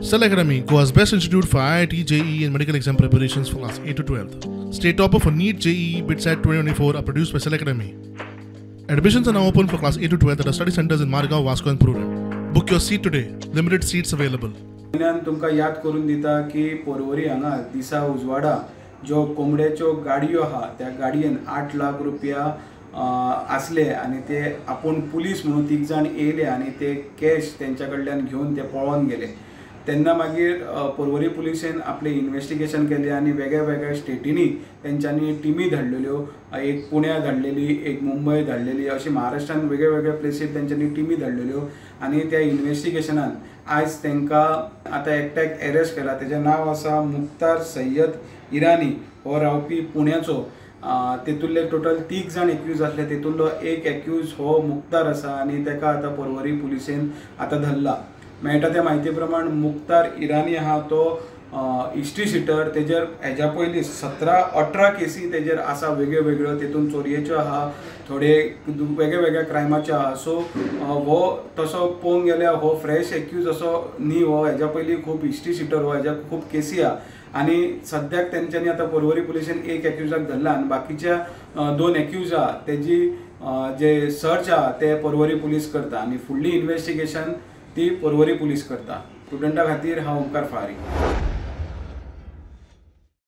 Cell Academy, Goa's best institute for IIT, JEE and medical exam preparations for class 8 to 12. State topper for NEET, JEE, BITSAT 2024 are produced by Cell Academy. Admissions are now open for class 8 to 12 at our study centers in Margao, Vasco and Porvorim. Book your seat today. Limited seats available. तुमकां याद करून दिता की पोरवरी हांगा दिसा उजवाडा ज्यो कोंबड्याच्यो गाडयो आहा त्या गाडयेन 8 लाख रुपया आसले आनी ते आपूण पुलीस म्हणून 3 जाण येयले आनी ते कॅश तेंच्या कडल्यान घेवन ते पळोवन गेले. तेन्ना मागीर पोरवरी पुलिसेन आपलें इन्वेस्टिगेशन केलें आनी वेगळ्या वेगळ्या स्टेटींनी तेंच्यांनी टिमी धाडलेल्यो, एक पुण्या धाडलेली, एक मुंबय धाडलेली, अशी महाराष्ट्रान वेगळ्या वेगळ्या प्लेसीर तेंच्यांनी टिमी धाडलेल्यो आनी त्या इन्वेस्टिगेशनान आयज तांकां आतां एकट्याक एरेस्ट केला. तेजें नांव आसा मुख्तार सय्यद इराणी, हो रावपी पुण्याचो. तेतुल्ले टोटल 3 जाण एक्यूज आसले, तेतुल्लो एक एक्यूज हो मुख्तार आसा आनी ताका आतां पोरवरी पुलिसेन आतां धरला. मेळटा त्या म्हायती प्रमाण मुख्तार इराणी आहा तो हिस्ट्री शिटर, तेजेर हेज्या पयलीं 17-18 केसी तेजेर आसा वेगळ्यो वेगळ्यो, तेतून चोरयेच्यो आहा, थोडे वेगळ्या वेगळ्या क्रायमाच्यो आहा. सो हो तसो पळोवंक गेल्यार हो फ्रेश एक्यूज असो न्ही, हो हेज्या पयलीं खूब हिस्ट्री शिटर, हो हेज्या खूब केसी आहा आनी सद्याक तेंच्यांनी आतां पोरवरी पुलिसेन एक एक्यूजाक धरला आनी बाकीच्या 2 एक्यूज आहा तेजी जे सर्च आहा ते पोरवरी पुलीस करता आनी फुडली इन्वेस्टिगेशन ती पोरवरी पुलीस करता. स्टुडंटा खातीर हांव ओमकार फारी.